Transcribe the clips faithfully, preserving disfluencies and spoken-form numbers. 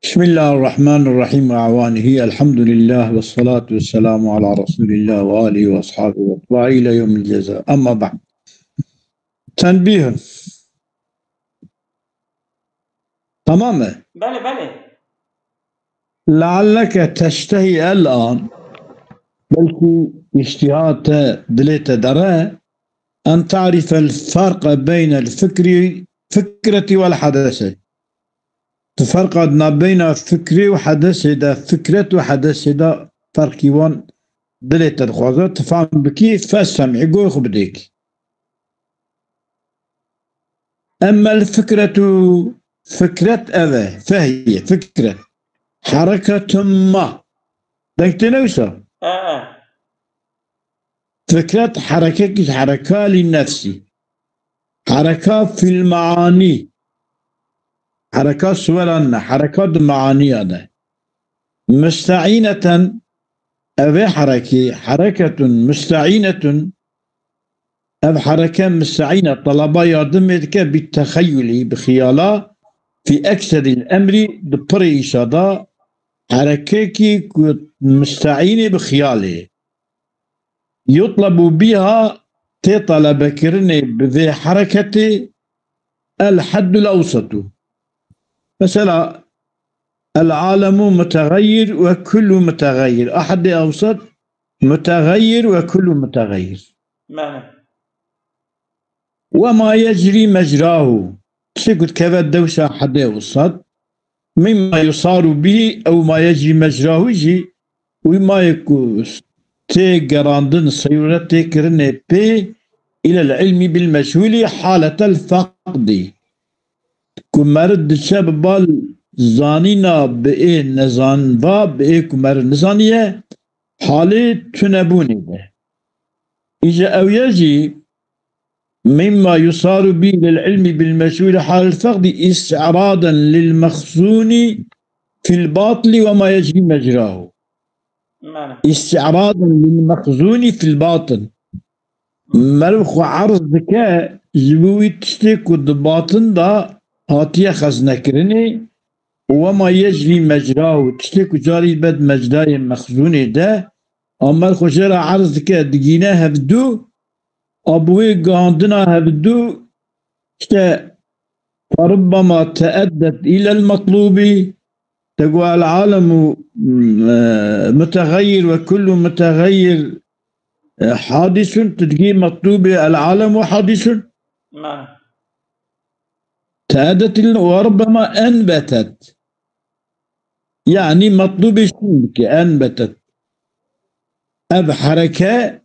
بسم الله الرحمن الرحيم وأعوانه. الحمد لله والصلاة والسلام على رسول الله وآله وأصحابه وأتباعه إلى يوم الجزاء. أما بعد. تنبيه. Tamam mı? Belê, belê. لعلك تشتهي الآن، belkî îştiha te dilê te dere, أن تعرف الفرق بين الفكر، فكرة والحدث. Tu ferqa di navbeyna fikrê û hedesê de, fikret û hedesê de ferqî wan dilê te dixwaze, tu fam bikî, festemî, guhê xwe bidêkî. Emmel fikretu, fikret ev e, fehye, fikret. Hereketun ma. Deng têne wisa? E, e. Fikret herekekî ji hereka lî nefsî. Hereka fil meanî. Hereka suweran ne, hereka di meaniya de. Müsteîneten, ev ê herekî, hereketun müsteînetun, ev hereke müsteîne, talaba yardimê dike bi texeyulî, bi xiyala, fî ekserîl emrî, di pirê îşa de, herekekî ku müsteînê bi xiyalê. Yutlebu biha, tê telebekirinê bi vê hereketê, el heddul ewsetu. Mesela, el alemu muteğeyyir ve kullu muteğeyyir. A heddê ewset, muteğeyyir ve kullu muteğeyyir. Mane. Ve ma yecrî mecrahu. Tiştê ku dikeve dewşa hedê ewsat. Mimma yusaru bî ew ma yecrî mecrahu jî wî mayê ku tê gerandin, seyûre tê kirinê pê, îlel ilmî bil meçhûlî haletel feqdî. Ku meriv diçe bi bal zanîna bi ê nezanva, bi ê ku meriv nizaniye, halê tunebûnê de. Îja ew ye jî, mimma yusaru bî lil ilmî bil meçhûlî halil feqdî îstîraden lil mexzûnî fil batili ve ma yecrî mecrahu. Mane. Îstîraden lil mexzûnî fil batil. Meriv xwe erz dike ji bo wî tiştê ku di batin de hatiye xeznekirinê û wema yecrî mecrahu, tiştê ku carî be di mecrayê mexzûnê de, a meriv xwe jê re erz dike, digîne hevdu, a bi wê gihandina hevdu, işte, فربما تأدت إلى المطلوب، تقول العالم، آه، متغير وكل متغير، آه، حادث، تدقي مطلوب العالم حادث. Mane. تأدت إلى، وربما أنبتت. Yani metlûbê şîn dike, enbetet. Ev hereke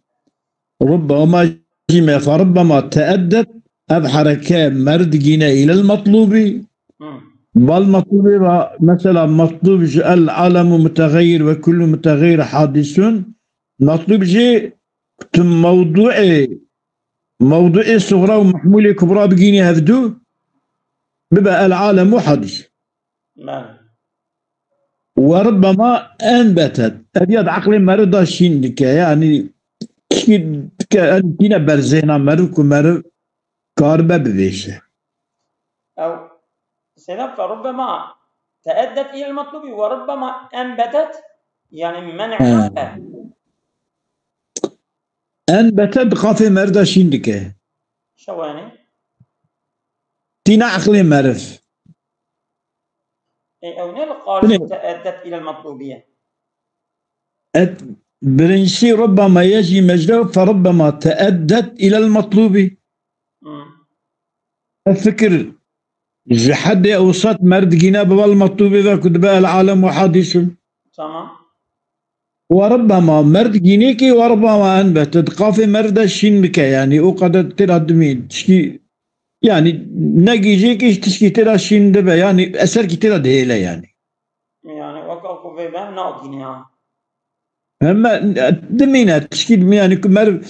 rubbema jî me, fe rubbema teeddet, ev hereke meriv digîne îlel metlûbî. Hı. Bal metlûbê ve, mesela metlûb ji el alemu muteğeyyir ve kullu muteğeyyir hadisun. Metlûb jî tu mewduê, mewduê suxra û mehmûlê kubra bigînî hevdu, bibe el alemu hadis. Mane. Ve rubbema enbetet. Ev ya di eqlê meriv de şîn dike. Yani tişkî dike, yani tîne ber zêhna meriv ku meriv karibe bivêje. Ew, Seydam, fe rubbema teeddet ilel metlubi ve rubbema enbetet. Yani men'a. He. Enbetet di qafê meriv de şîn dike. Şewanî. Tîne eqlê meriv. Ê, ew ne li qalê Binê. Teeddet ilel metlubiye? Et, birincisi rubbema yecî mecra fe rubbema teeddet ilel metlubi. Hmm. Ev fikir ji hedê ewsat meriv digîne bi vel metlubê ve ku dibe el alem ve hadîsun. Tamam. Ve rubbema meriv digînê ki ve rubbema enbete di qafê meriv de şîn bike, yani o qede têra dimî tişkî, yani negîjê ki tişkî têra şîn dibe, yani eser ki têra dihêle yani. Yani weka ku vê ben nagîne ha. Heme dimîne tişkî dimî, yani ku meriv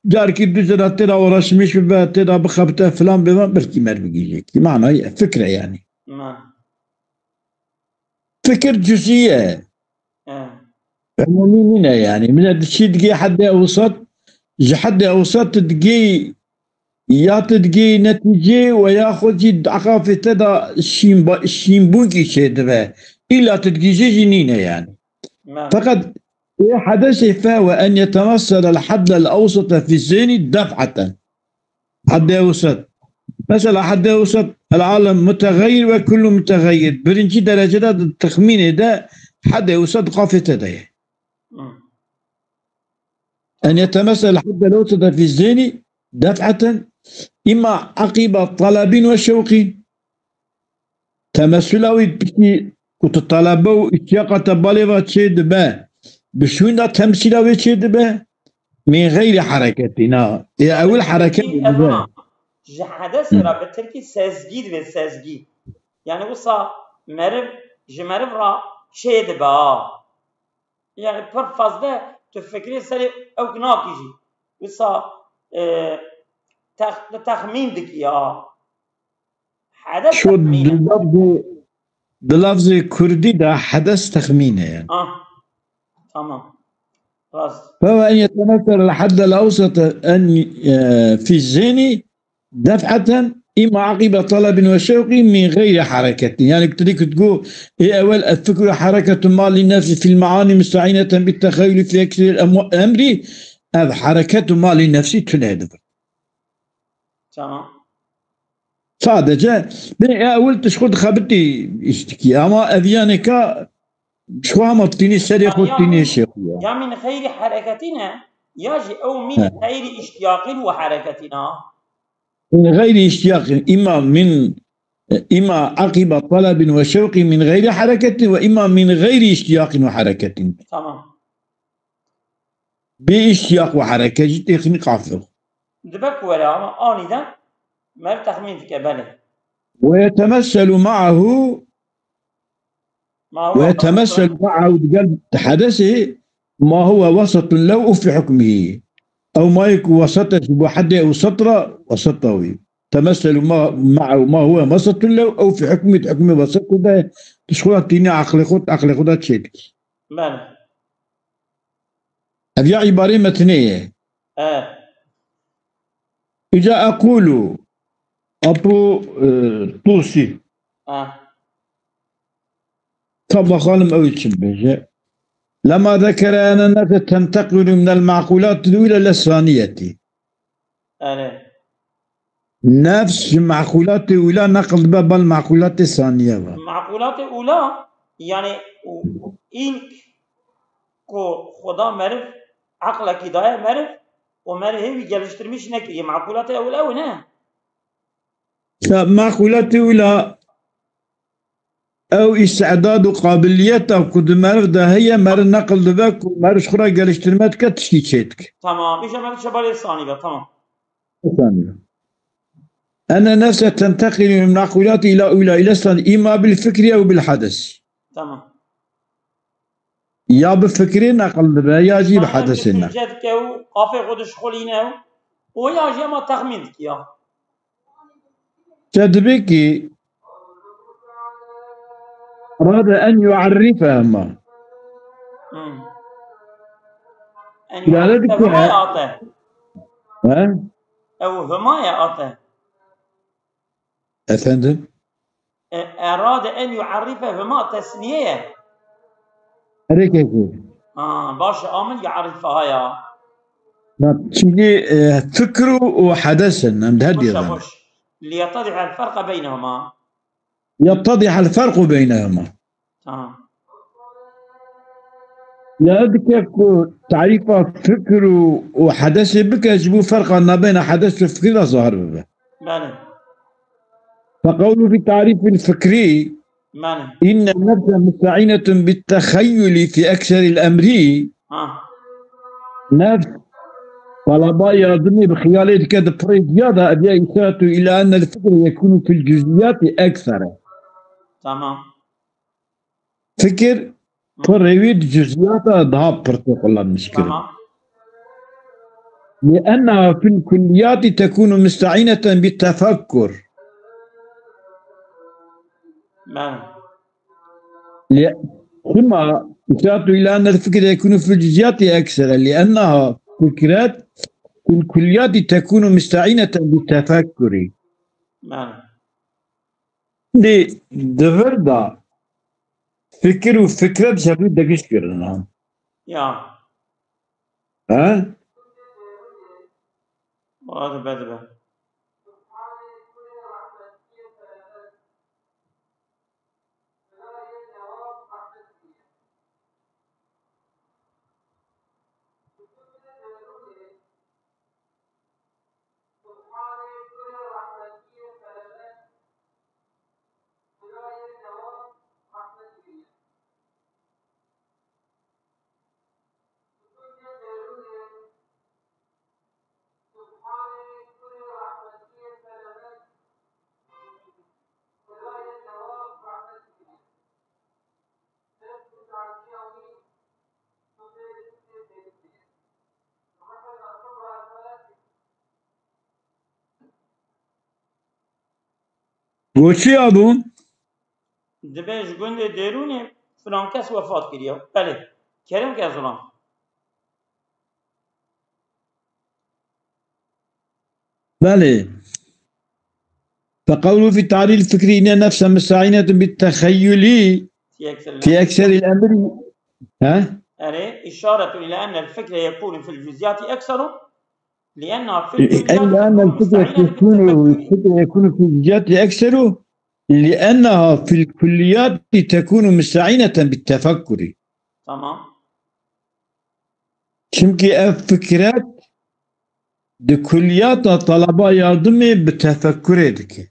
carkî du jera têra uğraşmış bibe, têra bixebite filan bê, belkî meriv bigîjê ki. Manayê fikre yani. Ma. Fikir cüzî ye. He. Umumî nîne yani. Min e dişî digê hedê ewsat, ji hedê ewsat digê ya tu digê netîcê we ya xwe jî di eqafê te de şîn ba-, şînbûnkî çêdibe. Îlla tu digihîjî jî nîne yani. Feqet ê hedesê fe we en yetemessel el haddel ewsete fî zênî def'eten. Heddê ewset. Mesela heddê ewset, el alem muteğeyyir ve kullu muteğeyyir. Birinci derecede de texmînê de heddê ewset qafê te de ye. En yetemessel haddel ewsete fî zênî def'eten, îma eqîba talebîn ve şewqîn. Temesula wî piştî ku tu talebe û îştiyaqa te balê ve çê dibe, bi şûnda temsîla wê çê dibe, min xeyrî hereketî, na. Ê ewil hereket dibe. Ji hedesê re bi tirkî sezgî divê, sezgî. Yani wisa meriv, ji meriv re çê dibe, ha. Yani pir fazla tu fikrê serê ew nakî jî. Wisa, e, tex-, texmîn dikî, ha. Hedes Şu texmîn e. Di lafzê, di lafzê kurdî de hedes texmîn e yani. Ah, tamam. Rast. Feve en yetemessel el haddel ewsete en, e, fî zênî def'eten, îma eqîbe talebin ve şewqî min xeyrî hereketin. Yani tu dî ku digo, ê ewel el fikru hereketun ma li nefsi fil meani musta'ineten bit texeyyuli fî ekseri emri, ev hereketun ma li nefsi tune dibir. Tamam. Sadece bê ewil tu ji xwe dixebitî îştikî, ama ev yanê ka ji xwe hema tînî serê xwe tînî şêxî ya. Ya min xeyrî hereketî ne, ya jî ew min xeyrî îştiyaqîn û hereketî ne. Min xeyrî îştiyaqîn, îma min, îma eqîba talebin ve şewqî min xeyrî hereketî ve îma min xeyrî îştiyaqîn ve hereketî. Tamam. Bê îştiyaq û hereke jî têxînî qafê. Dibe ku were ama anîden mer texmîn dike, belê. Ve yetemesselu ma'ahu, Ma ve huwa yetemesselu ma'ahu digel hedesê ma huwa wesatun lehu fi hukmihi. Ew mayê ku wesete ji bo hedê ew setra weseta wî. Temesselu ma, ma'ahu ma huwa wesatun lehu ew fi hukmihi, hukmê wesete de tu ji xwe tînî aqlê xwe, aqlê xwe de çê dikî. Belê. Ev ya îbarê metnê ye. E. Îca eqûlu, Apo, e, Tusî. E. Ka bakalım ew çi bêje. Lema zekere ene nefse tenteqilu minel ma'qulat ule le saniyeti. Erê. Nefs ji meqûlatê ûla neqil dibe bal meqûlatê saniye ve. Meqûlatê ûla, yani, û, û înk ku Xuda meriv, eqlekî daye meriv û meriv hêvî geliştirmiş nekiriye. Meqûlatê ewil ew ne? Ya, meqûlatê ûla ew îstidad û qabiliyeta ku di meriv de heye, meriv neqil dibe ku meriv ji xwe re geliştirme dike, tiştî çê dike. Tamam. Îja meriv çebalê sanî be, tamam. Sanî be. Ene nefse tenteqilî min meqûlatî îla ûla îla sanî îma bil fikrî ew bil hedesî. Tamam. Ya bi fikrê neqil dibe, ya jî bi hedesê neqil. Düşünce dike û qafê xwe dişixulîne û, û ya jî ema texmîn dike ya. Te dibê ki erade en yu'errifehuma. Hmm. En yu'errifehuma ya ate. He? Ew huma ya ate. Efendim? E, erade en yu'errifehuma tesniye ye. Erê kekê. Ha, baş e, amin yu'errifaha ya. Bak, çünkü, e, fikru û hedes in, em di her Boş e, diye boş. Liyettedihel ferqe beynehuma. Yettedihel ferqu beynehuma. Tamam. Ya dike ku tarîfa fikr û, û hedesê bike, ji bo ferqa nabeyna hedes û fikir de zahir bibe. Belê. Feqewlu fi tarîfil fikrî, belê, inne nefse musta'inetun bit texeyyuli fi ekseril emrî. Ha. Nefs talaba yardimê bi xiyalê dike di pirê diya de, ev ya îşaratu ila ennel fikre yekûnu fil cüziyatî eksere. Tamam. Fikir, hı, pirê wî di cüziyata daha pir tê qulanmiş kirin. Tamam. Li enneha fil kulliyatî tekûnu musta'ineten bi tefekkur. Belê. Li, çima îşaratu ila ennel fikre yekûnu fil cüziyatî eksere? Li enneha fikret fil kulliyatî tekûnu musta'ineten bi tefekkurî. Belê. Di, di vir de fikir û fikret ji hev dû degiş kirin ha. Ya. He? Wala dibe, dibe. Goçiya bû. Dibe ji gundê Dêrûnê filan kes wefat kiriye. Belê. Kerem ke zilam. Belê. فقوله في تعليل الفكر إن النفس مستعينة بالتخيل في أكثر في أكثر الأمر. ها؟ Erê, إشارة إلى أن الفكر يكون في الجزئيات أكثر لأنها في الكليات إلا أن تكون الفكرة مستعينة تكون، بالتفكر. الفكرة يكون في الجزئيات أكثر لأنها في الكليات تكون مستعينة بالتفكر. Tamam. Çimkî ev fikret di kulliyata talaba yardimê bi tefekkurê dike.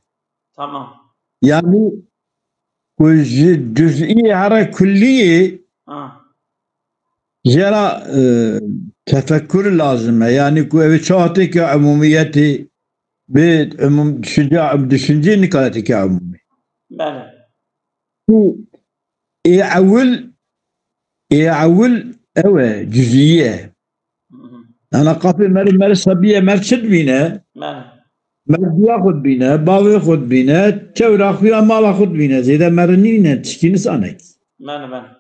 Tamam. Yani ku ji cüz'iyê here kulliyê Ha. jê re, e, tefekkur lazim e. Yani ku ew çawa têke umumiyetê bi umum, düşünce, düşüncê nikare têke umumî. Belê. Ku ê ewil, ê ewil ew e, cüz'iye. Hı hı. Ana qapê mer, mer sebiye, mer çi dibîne? Belê. Mer diya xwe dibîne, bavê xwe dibîne, çewra xwe ya mala xwe dibîne. Zêde mer nîne, tişkî nizanek. Belê, belê.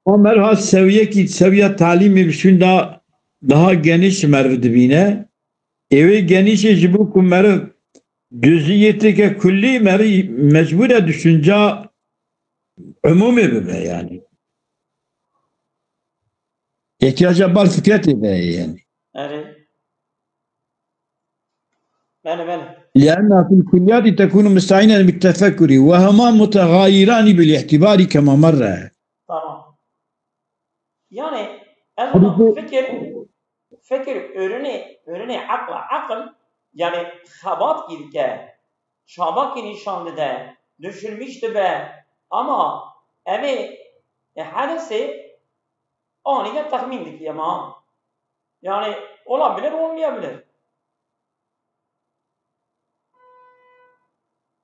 Ama mer hat sewiyekî, sewiya talîmê bi şûn da daha geniş mer dibîne. Ê wê genîşê ji bo ku meriv cüziyê têke kullî, meriv mecbûr e düşünca umumê bibe yani. Îhtiyaca bar fikretê be yani. Erê. Belê, belê. لأنها في الكليات تكون مستعينة بالتفكر وهما متغايران بالاعتبار كما مر. Tamam. Yani, ez Hadi ona bu fikir, fikir ürünü, ürünü akla, akıl, yani xebat ki dike, çaba ki nîşan dide, düşünmüş dibe, ama evê, e, hedesê anî de texmîn dike ama. Yani, olabilir, olmayabilir.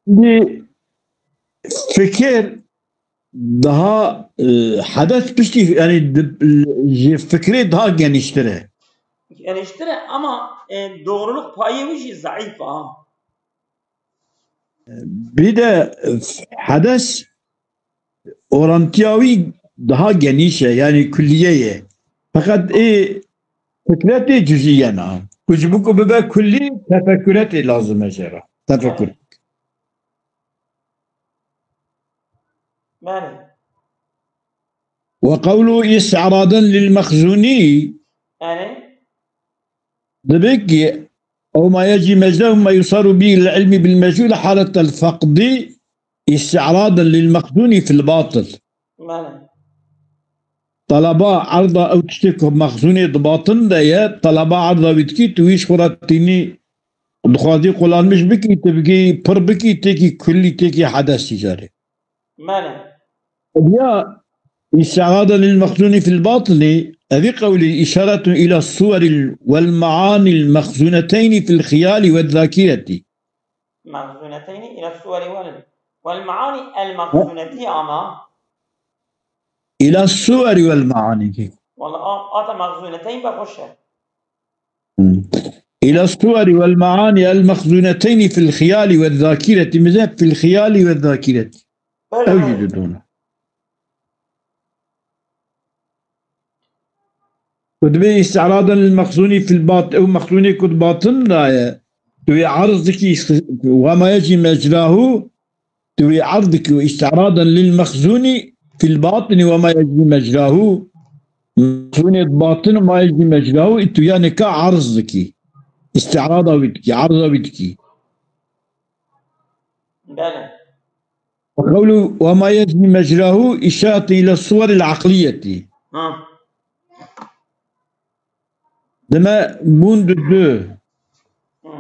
Şimdi fikir daha, e, hedes piştî, yani di, ji fikrê daha geniştir e. Geniştir e ama, e, doğruluk payı wî jî zayıf ha. Bir de, e, hedes orantiya wî daha genîş e, yani kulliye ye. Feqet ê fikretê cüzî ye na. Ku ji bo ku bibe kullî, tefekkuretê lazim e jê re. Tefekkur. Belê. وقوله استعراضا للمخزوني. Belê. Demek ki أو ما يجري مجراه ما يصار به إلى العلم بالمجهول حالة الفقد استعراضا للمخزون في الباطل. Belê. Talaba erda ew tiştê ku mexzûnê di batin de ye, talaba erda wî dikî, tu wî ji xwe re tînî dixwazî qulanmiş bikî, tu bigî pir bikî, têkî kullî, têkî hedesî carê. Belê. Ya استعراضا للمخزون في الباطن، أبي قولي إشارة إلى الصور والمعاني المخزونتين في الخيال والذاكرة. مخزونتين إلى الصور وال-، والمعاني المخزونة ama. إلى الصور والمعاني. Wala a-, ata mexzûneteyn be xweş e. إلى الصور والمعاني المخزونتين في الخيال والذاكرة. Mizeh في الخيال والذاكرة. Belê, ew jî belê. Didona. Ku dibê استعراضا للمخزون في الباطن، ew mexzûnê ku di batin de ye, tu wê erz dikî, وما يجري مجراه، tu wê erz dikî, واستعراضا للمخزون fil batini ve ma yecrî mecrahu. Mexzûnê batin û ma yecrî mecrahu, tu yanê ka arz dikî. Îstîrada wî dikî, arza wî dikî. Belê. Qewlu ve ma yecrî mecrahu îşareti ile suweril aqliyetî. Ha. Dime bûn du du. Hı.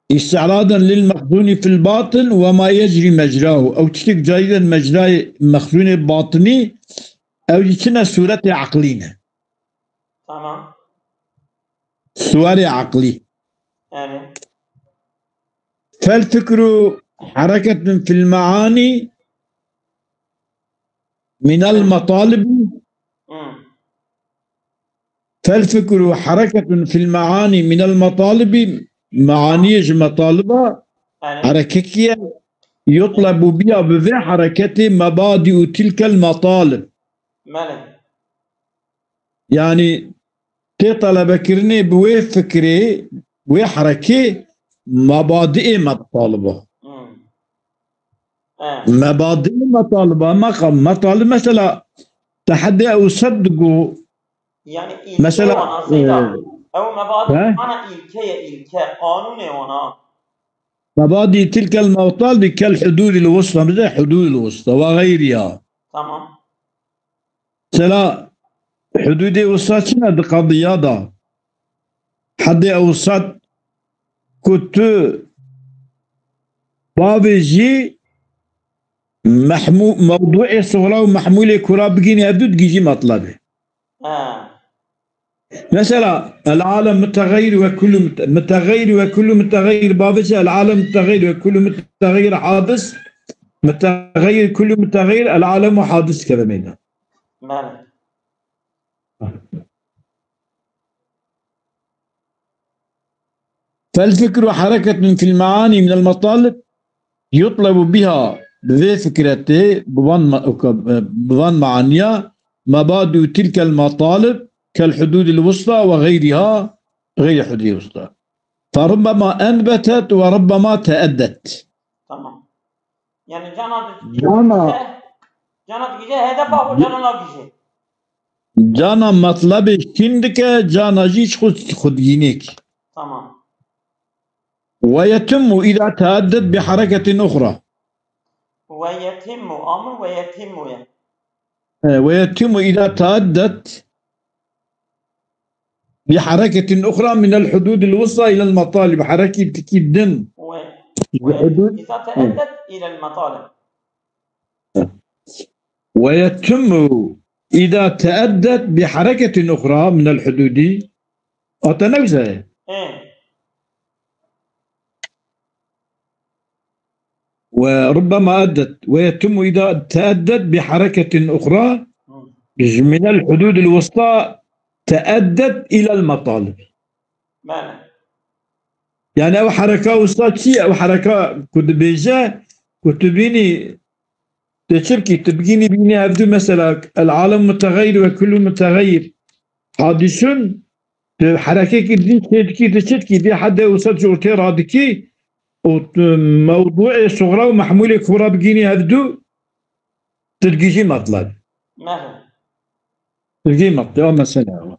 Îstîraden lil mexzûnî fil batin ve ma yecrî mecrahu. Ew tiştek cayîden mecrayê mexzûnê batinî, ew jî çi ne sûretê eqlî ne. Tamam. Suwarê eqlî. Evet. Fel fikru hereketun fil meani minel matalibi. Hı. Fel fikru hereketun fil meani minel matalibi. Meaniyê ji metaliba, evet, herekekî ye. Yutlebu biha, bi vê hereketê mebadi'u tilkel matalib. Belê. Yanî tê telebekirinê bi wê fikrê, wê herekê mebadi'ê metaliba. Hmm. E. Mebadi'ê metaliba, meqa-, metalib mesela tehedê ew sed digo. Yanî ilke mesela, wana Seyda. E, ew mebadi he? Mana ilke ye, ilke. Qanûnê wana. Mebadi tilkel metalibi kel hududil wusta, bize hududil wusta ve gayriha. Tamam. Mesela hududê wusta çi ne di qediya da? Hedê ewsat ku tu bavêjî mehmû-, mewduê suxra û mehmûlê kura bigînî hevdu digihîjî metlebê. Ha. Mesela, el alem muteğeyyir ve kullu mute-, muteğeyyir ve kullu muteğeyyir bavêje el alem muteğeyyir ve kullu muteğeyyir hadis, muteğeyyir kullu muteğeyyir el alemu hadis keve meydan. Belê. Fel fikru hereketun fil meani minel matalib yutlebu biha, bi vê fikretê, bi van ma-, bi van meaniya, mebadu tilkel matalib kel hududil wusta ve gayriha, gayri hududil wusta. Fe rubbema enbetet ve rubbema teeddet. Tamam. Yani cana di-, cana, cana digije hedefa xwe, cana nagije. Cana metlebê şîn dike, cana jî ji xwe xwedgînêk. Tamam. Ve yetimmu îza teeddet bi hereketin uxra. Ve yetimmu, amir ve yetimmu ye. E, ve yetimmu îza teeddet bi hereketin uxra minel hududil wusta ilel matalib. Herekî tikî din. Ve, ve hudud, îza teeddet ilel matalib. Ve yetimmu îza teeddet bi hereketin uxra minel hududi. Ata ne güzel. E. Ve rubbema eddet ve yetimmu îza teeddet bi hereketin uxra, hı, ji minel hududil wusta teeddet ilel matalib. Belê. Yani ev hereka wusta çi ye? Ev hereka ku dibêje, ku tu bînî, tu çi bikî? Tu bigînî bînî hevdu mesela el alem muteğeyyir ve kullu muteğeyyir hadisun, tu herekekî din çê dikî, tu çi dikî? Dê hede wusta ji ortê radikî û tu mewduê suxra û mehmûlê kubra bigînî hevdu, tu digihîjî metleb. Belê. Tu digihîjî metleb, ew mesele ye.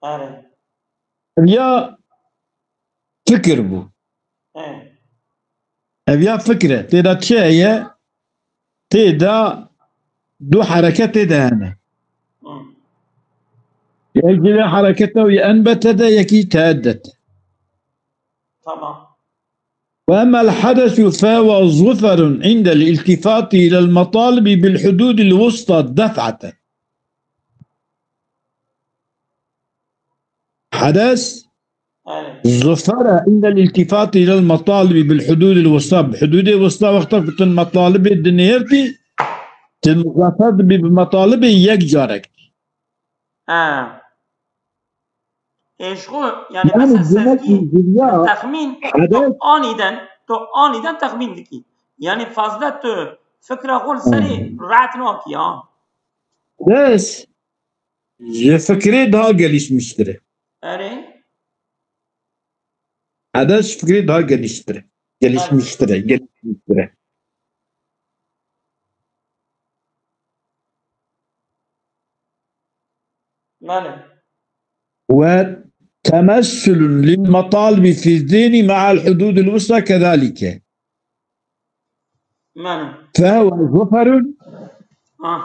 Erê. Ev ya fikir bû. Erê. Ev ya fikir e. Tê de çi heye? Tê de du hereket tê de hene. Hı. Yek ji vê hereketa wî enbete de, yekî teeddet. Tamam. Ve emmel hadesu fe ve zuferun indel iltifati ilel matalibi bil hududil wusta def'aten. Hedes, evet, zufere indel iltifati ilel matalibi bil hududil wusta. Bi hududê wusta wexta ku tu metalibê dinêrtî, tu muzafer dibî bi metalibê yek carek. Ha. Ê, ji xwe, yani, yani mesela sevgî, texmîn, tu aniden, tu aniden texmîn dikî. Yani fazla tu fikra xwe li serê, hmm, rahat nakî, ha. Bes, ji fikrê daha gelişmiştir e. Erê. Hedes fikrê daha geliştir e. Gelişmiştir e, gelişmiştir e. Belê. وتمثل للمطالب في الذهن مع الحدود الوسطى كذلك. Belê. فهو ظفر. Ah.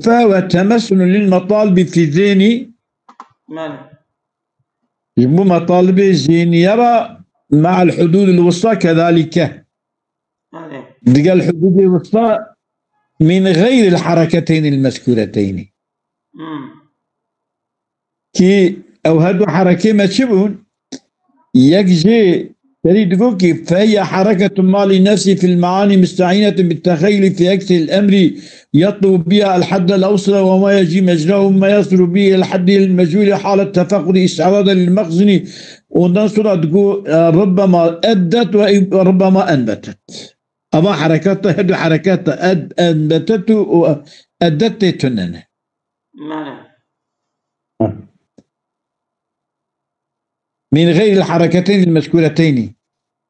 فهو تمثل للمطالب في الذهن. Belê. Ji bo metalibê zihniye re مع الحدود الوسطى كذلك. Belê. Digel hududê wista من غير الحركتين المذكورتين. Hmm. Kî ew her du herekê me çi bûn? Yek jê serî digot kî فهي حركة ما لنفسه في المعاني مستعينة بالتخيل في أكثر الأمر يطلب بها الحد الأوسط وما يجري مجراه مما يصل به إلى الحد المجهول حال التفقد استعراضا للمخزن. Ondan sonra digot, e, ربما أدت وربما أنبتت. Ava herekata, her du herekata ed-, enbetetu û eddet tê tune ne. Belê. من غير الحركتين المذكورتين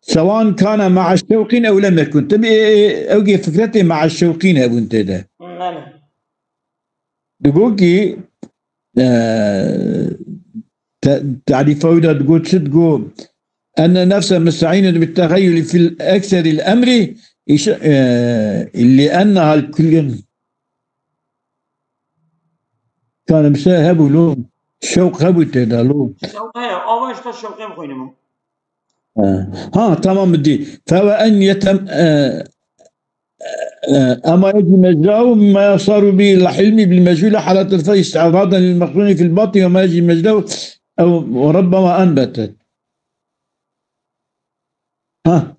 سواء كان مع شوق أو لم يكن. Tabi, e, e, ew gê fikretê مع شوق hebûn tê de. Belê. Digot kî, e, te-, tarîfa wî de digot çi digot? أن النفس مستعينة بالتخيل في أكثر الأمر إش-، e, لأنها الكل. Kanim se hebû lo. Şewq hebû tê de lo. Şewq heye, ava işte şewqê bixwînim. Ha, ha, tamam, dî. فهو أن يتم-، e, أما يجري مجراه مما يصار به الحلم بالمجهول حالة الفرق استعراضا للمخزون في الباطن وما يجري مجراه أو وربما أنبتت. ها،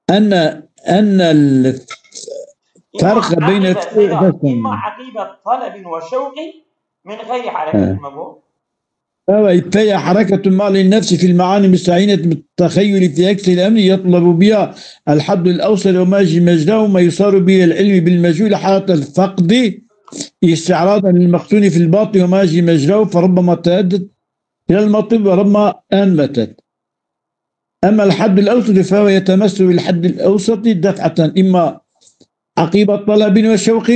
أن، أن الفرق إما بين عقيبة، إما عقيبة طلب وشوق من غير حركة. ها. مفهوم؟ فهي حركة ما للنفس في المعاني مستعينة بالتخيل في أكثر الأمر يطلب بها الحد الأوسط وما يجري مجراه وما يصار به العلم بالمجهول حالة الفقد استعراضا للمخزون في الباطن وما يجري مجراه فربما تأدت إلى المطلوب وربما أنبتت. أما الحد الأوسط فهو يتمثل بالحد الأوسط دفعة إما عقيب طلب وشوق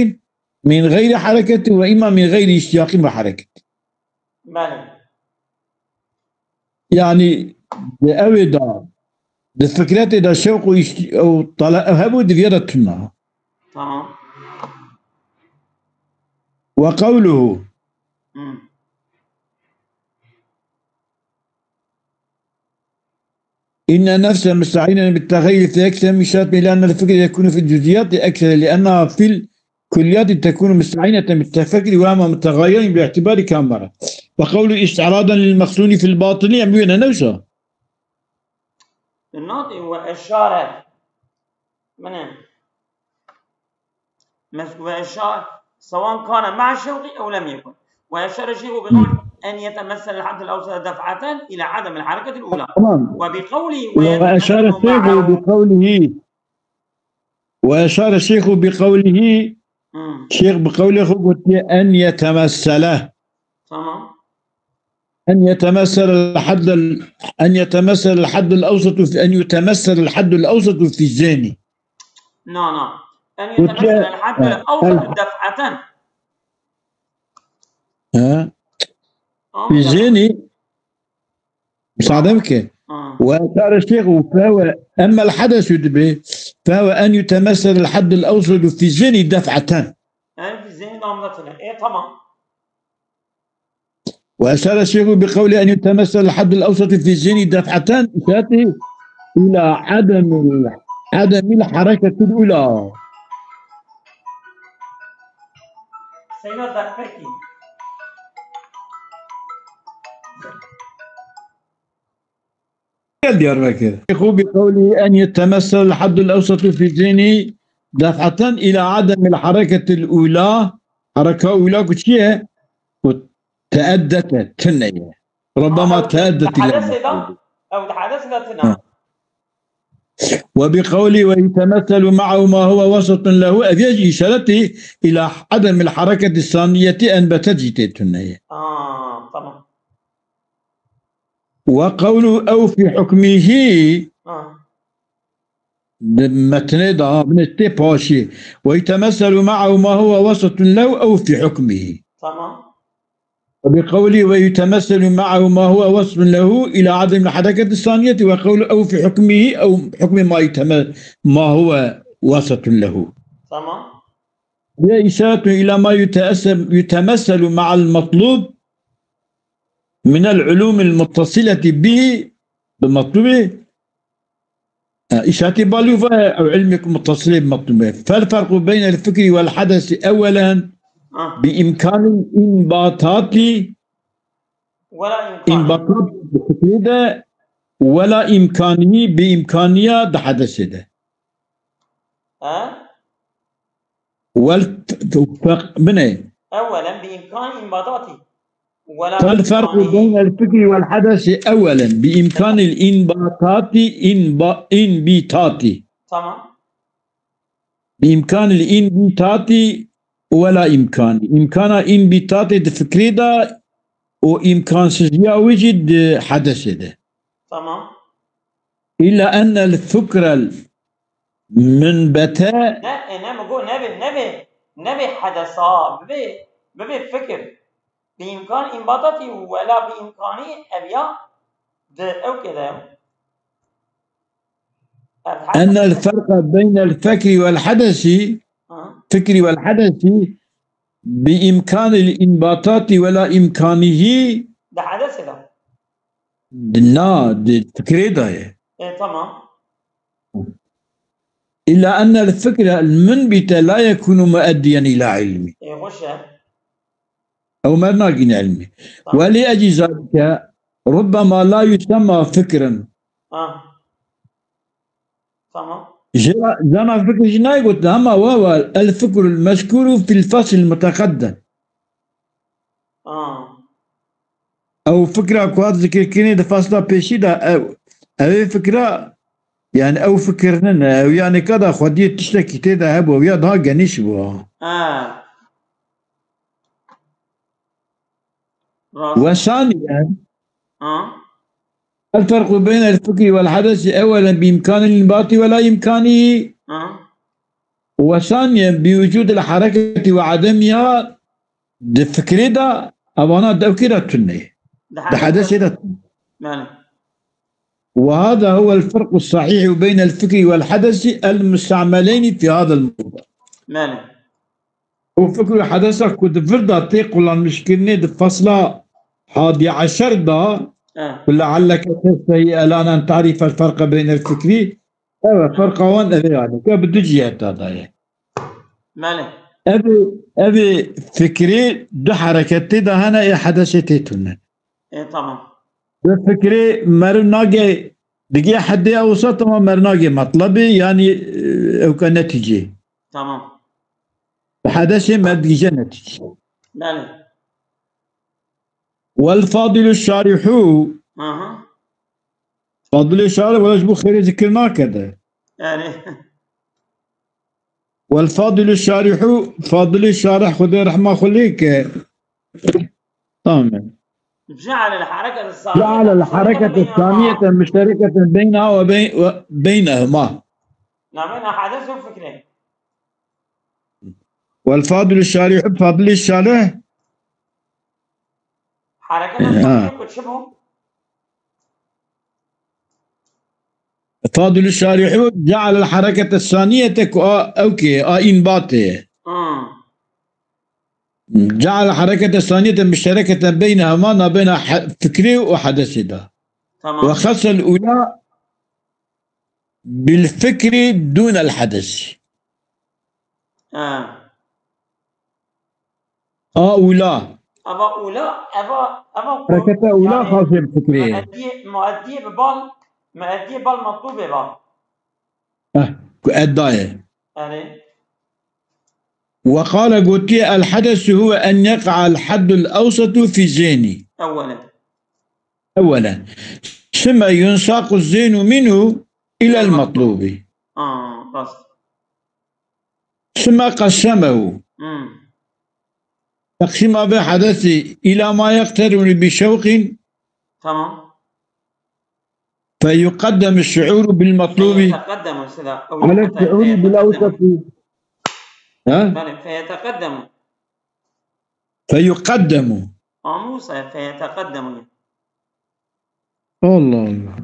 من غير حركة وإما من غير اشتياق وحركة. Belê. Yani, di ew ê de, di fikretê de şewq û îşt-, û tala-, ew hebû, di vê de tune. Tamam. وقوله. Hmm. إن النفس مستعينة بالتخيل في أكثر من شرط، إلا أن الفكر يكون في الجزئيات أكثر، لأنها في الكليات تكون مستعينة بالتفكر، وهما متغايران باعتبار كما مر. وقول استعراضا للمخزون في الباطن، يعني، وين نوسا؟ الناطق وإشارة. من مس-، وإشار-، سواء كان مع الشوق أو لم يكن. وأشار الشيخ بقول أن يتمثل الحد الأوسط دفعة إلى عدم الحركة الأولى. Tamam. وبقوله وأشار ويتمثل الشيخ معه. بقوله، وأشار الشيخ بقوله، Hmm. Şêx bi qewlê xwe gotiye أن يتمثل. Tamam. أن يتمثل الحد ال-، أن يتمثل الحد الأوسط في، أن يتمثل الحد الأوسط في الذهن. No, no. أن يتمثل الحد الأوسط دفعة. Ha? في الذهن. Müsaade mi ki? Ha. وأشار الشيخ فهو، أما الحدث dibe، فهو أن يتمثل الحد الأوسط في الذهن دفعة. Yani في الذهن damlatılır. E, tamam. وأشار الشيخ بقوله أن يتمثل الحد الأوسط في الذهن دفعة إشارته إلى عدم ال-، عدم الحركة الأولى. Seyna Derpekî. Gel Diyarbekir. الشيخ بقوله أن يتمثل الحد الأوسط في الذهن دفعة إلى عدم الحركة الأولى. Hereka ula ku çi ye? Ku teeddete, tune ye. ربما تأدت إلى المقصود. Ew di hedesê de tune. Ha. وبقوله ويتمثل معه ما هو وسط له، ev yek jî îşareti ila ademil hareketi saniyeti enbetet jî tê tune ye. Aa, tamam. وقوله أو في حكمه. Ha. Di metnê de ha, binê tê paşî. ويتمثل معه ما هو وسط له أو في حكمه. Tamam. وبقوله ويتمثل معه ما هو وصف له إلى عدم الحركة الثانية، وقول أو في حكمه أو حكم ما يتم-، ما هو وسط له. Tamam. هي إشارة إلى ما يتأس-، يتمثل مع المطلوب من العلوم المتصلة به، بمطلوبه، آه، إشارة بالوفة أو علمك متصلة بمطلوبه. فالفرق بين الفكر والحدث أولا Ah. بإمكان الانبطاط، ولا إمكان. انبطاط بفكره ده، ولا إمكانه بإمكانية ده حدث ده. Ha? والفرق بين أولا بإمكان إنباطاتي ولا فالفرق إمكانه. بين الفكر والحدث أولا بإمكان الانبطاط انب-، انبطاط Tamam. بإمكان الانبطاط ولا إمكان. إمكان انبطاط الفكر ده وإمكانسيزيا وجود حدث ده. Tamam. إلا أن الفكر المنبت Ne, e, ne mi got, nebe, nebe, nebe hedesa, bibe, bibe fikir. Bi imkan inbatatî wela bi imkanî ev ya di ew kê de. Ev أن الفرق بين الفكر والحدث، Ha, فكر والحدث، بإمكان الانبطاط ولا إمكانه. di hedesê de. Na, di fikrê de ye. E, tamam. إلا أن الفكر المنبت لا يكون مؤديا إلى علم. E, xweş e. أو مرناقين علمي. Tamam. ولأجل ذلك ربما لا يسمى فكرا. Ha. Tamam. جرى زنا فكر جناي قلت أما وهو الفكر المذكور في الفصل المتقدم. Ha. Ew fikra ku hat zikirkirinê di fasla pêşî de ew, ew ê fikra, yani ew fikirnin, ew yani ka da xwediyê tiştekî tê de hebû, ew ya daha genîş bû. Ha. Rast. وثانيا Ha. الفرق بين الفكر والحدث أولا بإمكان الانبطاط ولا إمكانه، Ha. وثانيا بوجود الحركة وعدمها. Di fikrê de evana di ew kê de tune. Di hedesê de tune. Yani. وهذا هو الفرق الصحيح بين الفكر والحدث المستعملين في هذا الموضع. Yani. O fikr û hedesa ku di vir de tê qulanmişkirinê di fasla hadiye eşer de, E. ku lealleke testehî elanen tarîfel ferqe beynel fikrî, ev e, ferqa wan ev e yani, ke bi du ciheta de ye. Belê. Ev ê, ev ê fikrê du hereketê de hene ê hedesê tê tune. E, tamam. Bi fikrê meriv nagê digê heddê ewsat ama meriv nagê metlebê, yani, e, ewke netîcê. Tamam. Bi hedesê meriv digîje netîcê. Belê. Wel fadilu şarihu. Aha. Fadilê şarih wela ji bo xêrê zikir nake de. Yani. Wel fadilu şarihu, fadilê şarih Xwedê rehma xwe lê ke. Tamam. جعل الحركة جعل الحركة الثانية مشتركة بينها وبين، وبينهما. نعم، حدث وفكرة. والفاضل الشارح، fadilê şarih. حركة الثانية ku çi bû? فاضل الشارح جعل الحركة الثانية ku a, ew kê, a înbatê. Hmm. جعل الحركة الثانية مشتركة بينهما، navbêna he-, fikrê û hedesê de. Tamam. وخص الأولى بالفكر دون الحدث. Ha. A ula. Eva ula, eva, eva ku, Hereketa ula yani, xasê bi fikrê ye. Mueddiyê, mueddiyê bi bal, mueddiyê bal metlûbê bal. Eh, ku edda ye. Yani, وقال gotiye الحدث هو أن يقع الحد الأوسط في الذهن. أولا. أولا. ثم ينساق الذهن منه إلى المطلوب. Aa, rast. ثم قسمه. Hmm. تقسيم أبي حدث إلى ما يقترن بشوق. Tamam. فيقدم الشعور بالمطلوب فيتقدم السلع. أو على يتقدم. الشعور بالأوسط. ها؟ يعني، فيتقدم. فيقدم. Amos, e, feyeteqedemu. Allah Allah.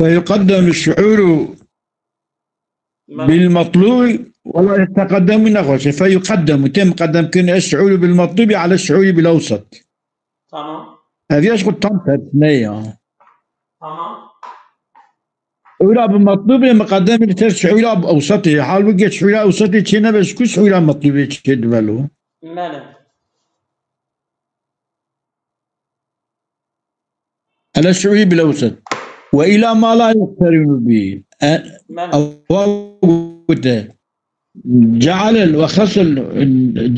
فيقدم الشعور Belê. بالمطلوب ولا يتقدم نخوش. فيقدم، تم قدم كن الشعور بالمطلوب على الشعور بالأوسط. Tamam. Ev yaş xwe tam tersine ya. Tamam. Şuura bi metlûbê miqedem li ser şuura bi ewsetê. Halbûkê şuura ewsetê çê nebe ji ku şuura metlûbê çê dibelo. Belê. Ele şuurî bil ewset. Ve ila ma la yeqterinu bi. E, Belê. Ewa gote. جعل وخص ال-،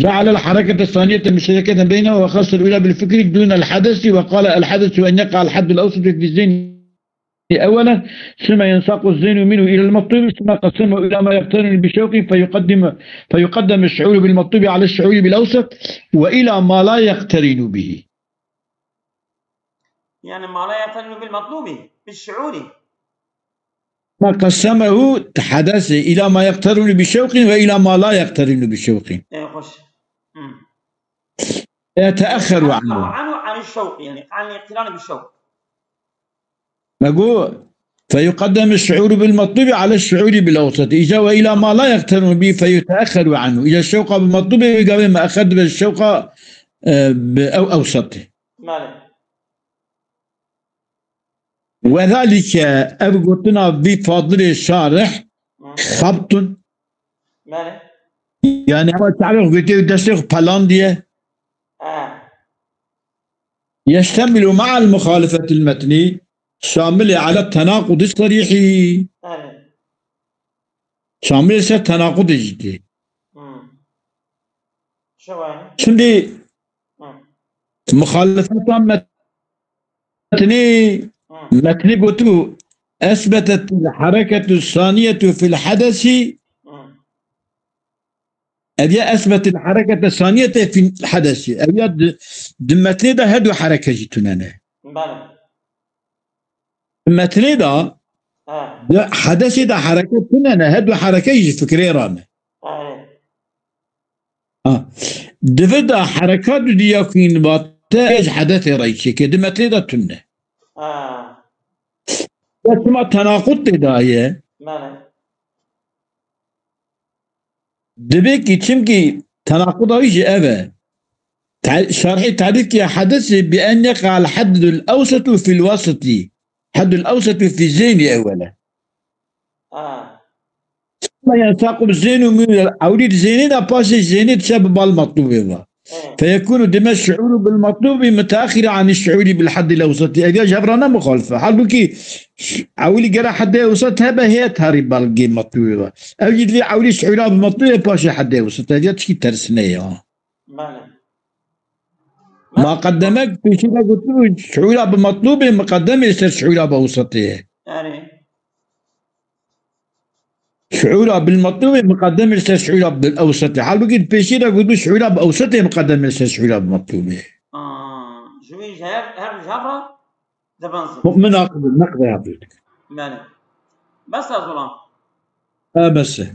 جعل الحركة الثانية مشتركة بينه وخص الأولى بالفكر دون الحدث، وقال: الحدث أن يقع الحد الأوسط في الذهن أولا، ثم ينساق الذهن منه إلى المطلوب، ثم قسمه إلى ما يقترن بشوق فيقدم، فيقدم الشعور بالمطلوب على الشعور بالأوسط، وإلى ما لا يقترن به. يعني ما لا يقترن بالمطلوب، بالشعور. ما قسمه تحدث إلى ما يقترن بشوق وإلى ما لا يقترن بشوق. إيه، خوش. مم. يتأخر عنه. عنه عن الشوق، يعني عن الاقتران بالشوق. ما قو-، فيقدم الشعور بالمطلوب على الشعور بالأوسط. إذا وإلى ما لا يقترن به فيتأخر عنه. إذا الشوق بالمطلوب يقابل ما أخذ بالشوق، آه، بأو-، أوسط. Belê. وذلك، ev gotina vî fadilê şarih, Hı. خبط. Belê. Yani, ama tarih gotiye destê xwe pelandiye. Ha. يشتمل مع المخالفة المتني، شامل على التناقض الصريح. Belê. Şamilê ser tenaqudê jî tê. Hmm. Şewa. Şimdi Hı. muxalefeta metnê, Hı. metnê gotu, "Esbetet el hareketu saniyetû fil hadesi." Hı. Ev ya esbetil harekete saniyete fil hadesi. Ev ya di, di metnê de her du hereke jî tune ne. Belê. Metnê de, Ha. di hedesê de hereket tune ne, her du hereke jî fikrê re ne. Belê. Ha. Di vir de hereka du diya ku yîn vate ji hedesê re çêke, di metnê de tune. Ha. Ya çima tenaqut tê daye? Belê. Dibe ki çimkî tenaquda wî jî ev e. Te-, şerhê tarîfkî hedesê bi en yeqa el heddul ewsetu fil wasiti. Heddul ewsetu fi zênî ewele. Ha. Ma yensaqu bi zênû mû ewlî di zênê de paşê zênê diçe bi bal metlûbê ve. He. Feyekûnû dime şuûrû bil metlûbî mutaxîre anî şuûrî bil heddil ewsetî. Ev ya ji hev re ne muxalif e. Halbûkî ş-, ewilî gere heddê ewset hebe heye tarî belgê metlûbê ve. Ew jî divê ewilî şuûra bi metlûbê paşê heddê ewset. Ev ya tişkî tersine ya. Belê. Ma qeddemek pêşî de gotibû şuûra bi metlûbê miqedem ê ser şuûra bi ewsetê ye. Erê. Şuûra bil metlûbê miqedem ê ser şuûra bil ewsetê. Halbûkî di pêşî de gotibû şuûra bi ewsetê miqedem ê ser şuûra bi metlûbê. Aa, ji wî ji her, her ji hev re dibin zû. Min aqil, neqde ya dûr. Belê. Bes e, Zulam. E, bes e.